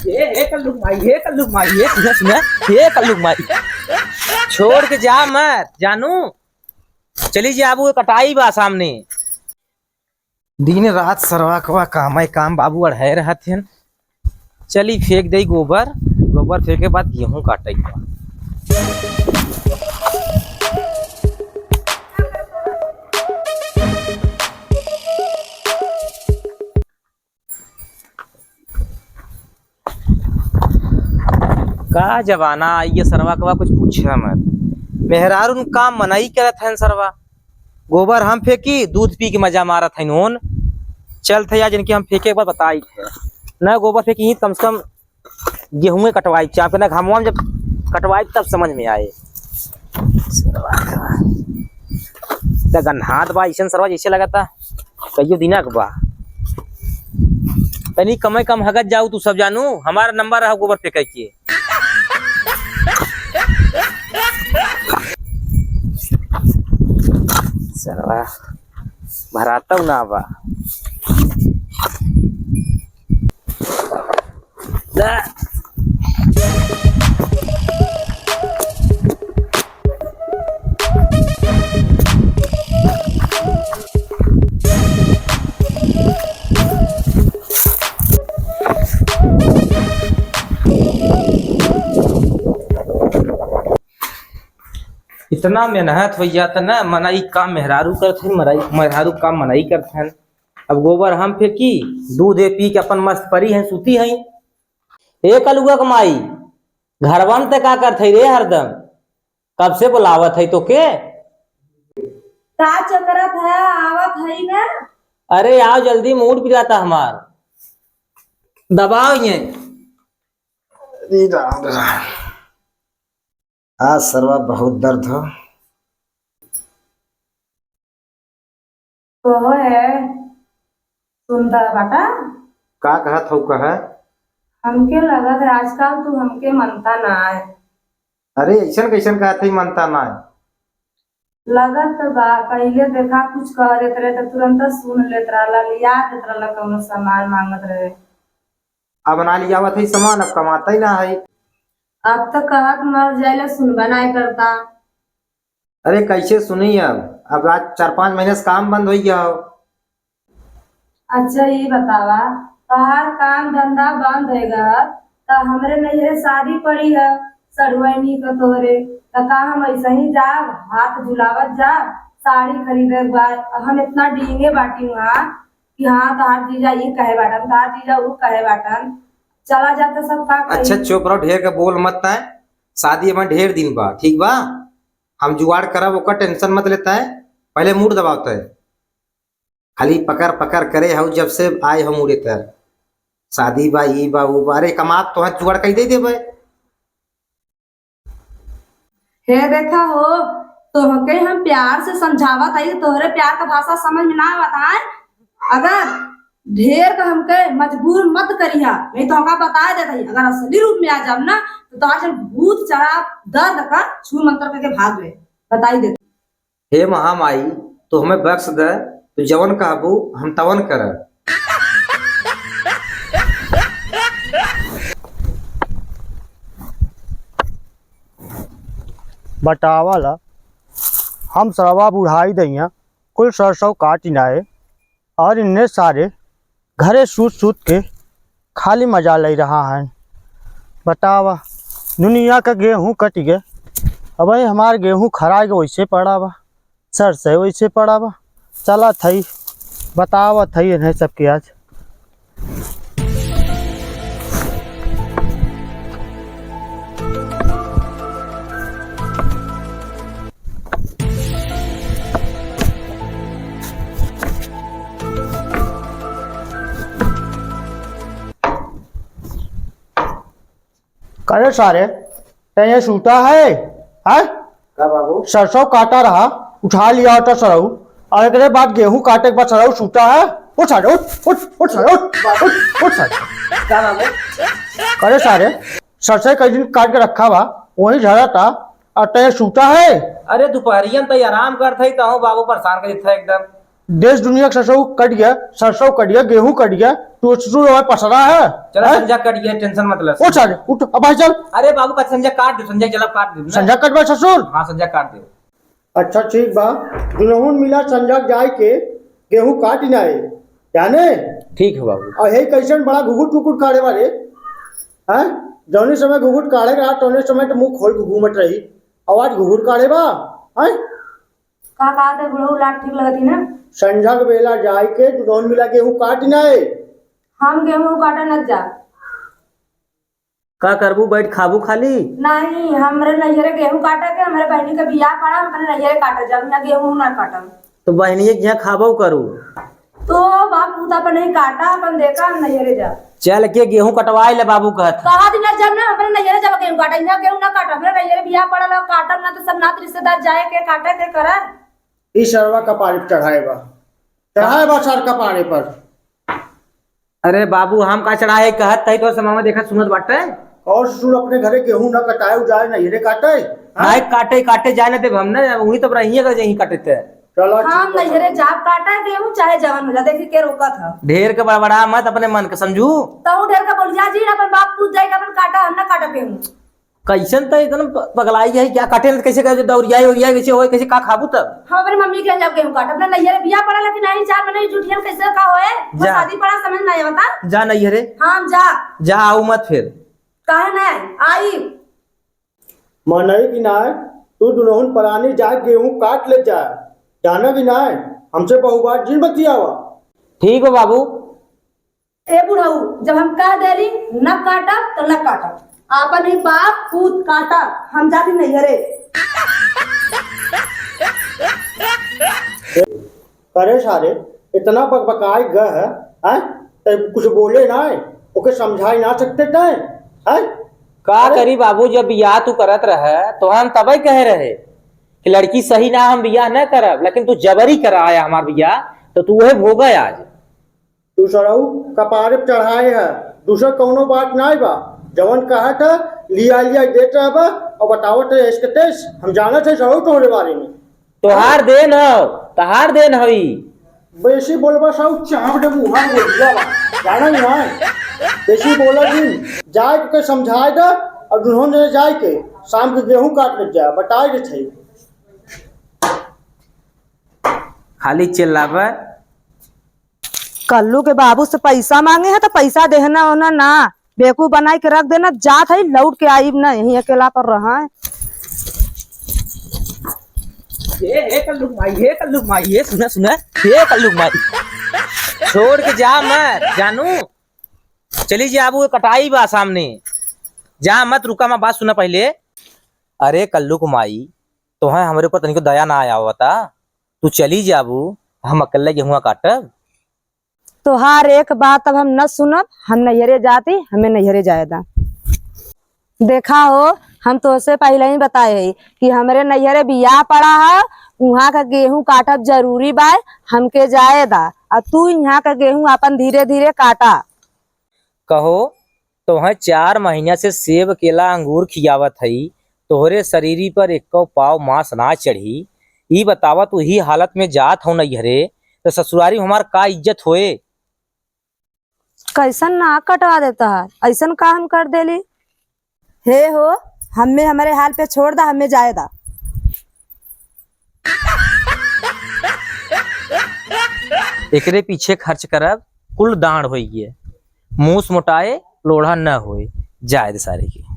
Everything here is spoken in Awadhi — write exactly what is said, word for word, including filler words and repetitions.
ए, ए कल्लू माई, ए कल्लू माई, ए सुना, सुना, ए कल्लू माई। छोड़ के जा मत, जानू। चली जा, अब वो कटाई बा सामने। दिन रात सरवा कवा काम है काम, बाबू अढ़ाए रहत हन। चली फेंक दई गोबर, गोबर फेंके बाद गेहूं काटे के बा। का जमाना आई है सरवा, कवा कुछ पूछे मत। मेहरारून काम मनई करत हन सरवा, गोबर हम फेंकी, दूध पी के मजा मारत हन ओन। चल थे यार, जिनके हम फेंके एक बार बताई थे, न गोबर फेंकी ही, कम से कम गेहूं कटवाई चाप के, न घामवा में जब कटवाई तब समझ में आए। त गन्हात बा ऐसन सरवा, जैसे लगता कहियो दिना के बा। तनी कमे कम हगत जाऊ तू सब जानू, हमारा नंबर रहा गोबर फेंके के। सरवा भराता ना बा। इतना मेहनत हो जाता ना, मनई काम मेहरारू करत है, मराई, मेहरारू काम मनई करत है। अब गोबर हम फेंकी, दूध ए पी के अपन मस्त परी हैं, सूती हैं। ए कलुआ के माई, घरवा में ते का करत है रे हरदम? कब से बुलावत है तोके? का चकरत है, आवत है ना? अरे आओ जल्दी, मूड बिगड़ाता हमार। दबाओ ये। अरे राम राम। आज सरवा बहुत दर्द हो। कहो है, सुनता बाटा? का कहत हौ कहे? हमके लगत है आजकल तू हमके मनता ना है। अरे ऐसन कैसन कहत है मनता ना है? लगत तो बा, पहिले देखा कुछ कह देत रहे तो तुरंत सुन लेत रहला, लिया देत रहला कौनो सामान मांगत रहे। अब ना लियावत है सामान, अब कमाता ही ना है। अब तो कहत मर जाइले सुनबा ना करता। अरे कैसे सुनी अब, अब आज चार पाँच महीने से काम बंद हो गया हो। अच्छा ये बतावा, तोहार काम धंधा बंद हो गया त हमरे नैहरे शादी पड़ी है सड़ुआइनी क तोहरे, त का हम ऐसे ही जाब, हाथ झुलावत जाब? साड़ी खरीदे के बाद हम इतना डींगे बाटी वहाँ कि हाँ तोहार जीजा ये कहे बाटन, तोहार जीजा वो कहे बाटन, चला जाते सब का कही? अच्छा चुप रहो, ढेर का बोल मत तय। शादी में ढेर दिन बा, ठीक बा? हम जुगाड़ करब, ओकर टेंशन मत लेता है, पहले मूड दबावता है। खाली पकड़ पकड़ करे हऊ, जब से आए हम उड़े तर शादी बा, ई बा, ऊ बा। अरे कमात तो है, जुगाड़ कहीं दे देबे। हे देखा हो, तोहके हम प्यार से समझावत हई, तोहरे प्यार का भाषा समझ में ना आवत है। अगर ढेर का हमके मजबूर मत करिहा, नहीं तो हमका बता देत हई, अगर असली रूप में आ जाब ना, तो तोहार जब भूत चढ़ा दर्द का छू मंतर करके भाग ले, बताई दे। हे महामाई, तू हमें बख्श दे, तू जवन कहबू हम तवन करब। बतावल, हम सरवा बुढ़ाई दइया, कुल सरसों काट नाए, और इन्ने सारे घरे सूत सूत के खाली मजा ले रहा है। बतावा, दुनिया का गेहूं कट गए, अब हमार गेहूं खराए के वैसे पड़ा बा, सरसों वैसे पड़ा बा। चला थई, बतावा थई इन्हें सबके आज। करे सारे, तैं ये सूता है, हैं? का बाबू? सरसों काटा रहा, उठा लिया होता सरऊ, और एकरे बाद गेहूं काटे के बाद सरऊ सूता है। उठ सारे, उठ, उठ, उठ सारे, उठ, उठ, उठ सारे। का बाबू? करे सारे, सरसों कई दिन काट के रखा बा, वही झरा था, और तैं ये सूता है। अरे दोपहरियन तैं आराम करत है, तहूँ बाबू परेशान कर देत है एकदम। देश दुनिया के सरसों कट गया, सरसों कट गया, गेहूं कट गया, तू ससुर हमारे पसरा है, चलो हैं? संझा कट गया, tension मत ले। उठ सारे, उठ, अब भाई चल। अरे बाबू का संझा काट दे, संझा चला काट दे ना। संझा कट बा ससुर? हाँ, संझा काट दे। अच्छा ठीक बा, दुनहुन मिला संझा जाए के गेहूं काट ना है, जाने? ठीक है बाबू। और हे कैसन बड़ा घुघुट घुघुट काढ़े बा रे, हैं? जौने समय घुघुट काढ़े रहा, तौने समय तो मुंह खोल के घूमत रही, और आज घुघुट काढ़े बा, हैं? का कहत है बुढ़ऊ, लात ठीक लगत ही ना? संझा के बेला जाए के दुनहुन मिला गेहूं काट ना है। हम गेहूं काटा न जा। का करबू, बैठ खाबू खाली? नहीं, हमरे नैहरे गेहूं काटे के, हमरे बहिनी के बियाह पड़ा, हम अपने नैहरे काटे जाब, ना गेहूं ना काटब। तो बहिनिये के यहाँ खाबो करू। तो बाप पूत अपन ही काटा, अपन देखा, हम नैहरे जा। चल के गेहूं कटवाए ले बाबू कहत। कहा दिन जब ना अपने नैहरे जब गेहूं काटा, यहाँ गेहूं ना काटा, अपने नैहरे बियाह पड़ा लो, काटब ना तो सब नात रिश्तेदार जाए के काटे के करे। ई सरवा कपारे पे चढ़ाए बा, चढ़ाए बा सर कपारे पर। अरे बाबू, हम का चढ़ाए कहत तही तो समावा देखत सुनत बाटे। और ससुर अपने घरे गेहूं ना कटाए, उ जाए नैहरे काटे, हाँ? नहीं काटे, काटे जाए ना देब हम ना, वही तो रहिए का यहीं काटे ते। चलो हम ठीक बा। नैहरे जाब काटा गेहूं चाहे जवन हो जा, देखी के रोकत ह। ढेर के बड़बड़ा मत अपने मन के समझू। तहु ढेर के बोल जा जी, अपन बाप पूत जाए के अपन काटा, हम ना काटा गेहूं। कैसन त एकदम प-, पगलाई है क्या? काटे न कैसे, कैसे दौरियाई उरियाई कैसे होए, कैसे का खाबू तब? हम अपने मम्मी के यहाँ जाब गेहूं काट, अपने नैहरे बियाह पड़ा लेकिन नहीं जा, मने जुठियन कैसे का होए, वो जा। शादी पड़ा समझ नहीं आवता। जा नैहरे। हाँ, हम जा। जा, आऊ मत फिर। काहे नहीं? आई। मनई की नाय, तू दुनहुन परानी जा गेहूं काट ले जा। जाना कि नाय, हमसे बहुबात जिन बतियावा। ठीक बा बाबू। ए बुढ़ऊ, जब हम कह देली न काटब तो न काटब, आपन ही बाप पूत काटा, हम जाती नैहरे। अरे सारे, इतना बकबकाए गए है, हैं? तब कुछ बोले ना है, ओके समझाए ना सकते तय, हैं? का अरे करी बाबू, जब बियाह तू करत रहे तो हम तबे कहे रहे कि लड़की सही ना, हम बियाह न करब, लेकिन तू जबरी कराया हमार बियाह, तो तू वह भोगे आज। तू सरऊ कपारे पे चढ़ाए है, दूसर कौनो बात नाई बा। जवन कहत है, लिया लिया देत रहबा और बतावत है, ऐस के तैस। हम जानत है सरऊ तोहरे बारे में। तोहार देन हौ, तोहार देन हई। बेसी बोलबा सरऊ, चाप दे मुँह में बोलिया बा। जाना नहीं है। बेसी बोला दिन, जाए के समझाए दे और दुनहुन जाए के शाम के गेहूं काट ले जा, बताए दे थे। खाली चिल्लाबे। कल्लू के बाबू से पैसा मांगे है तो पैसा देहना होना ना, बेवकूफ बनाई के रख देना, जात है, लौट के आईब ना, यहीं अकेला पर रहा है। हे, हे कल्लू माई, हे कल्लू माई, हे सुना, सुना, हे कल्लू माई, छोड़ के जा मत, जानू, चली जा, अब वो कटाई बा सामने, जा मत, रुका, मैं बात सुना पहले। अरे कल्लू माई, तोहे हमरे ऊपर तनिको दया ना आया होता, तू चली जाबू, हम अकेले गेहुआ काटब। तोहार एक बात अब हम न सुनब, हम नैहरे जाती, हमें नैहरे जाए दा। देखा हो, हम तोहसे पहिले ही बताए हई कि हमरे नैहरे बियाह पड़ा है, उहाँ का गेहूं काटब जरूरी बाय, हमके जाए दा, आ तू इहाँ का गेहूं आपन धीरे धीरे काटा। कहो, तोहे चार महीना से सेब, केला, अंगूर खियावत हई, तोहरे शरीरी पर एक्को पाव मांस ना चढ़ी। ई बतावा, तू ही हालत में जात हो नैहरे, तो ससुरारी में हमार का इज्जत होए? कैसन नाक कटवा देता है, ऐसन का हम कर देली? हे हो, हमें हमारे हाल पे छोड़ दा, हमें जाए दा। एकरे पीछे खर्च करब, कुल दांड़ होई गे। मूस मोटाए, लोढ़ा न होए। जाए दे सारे के।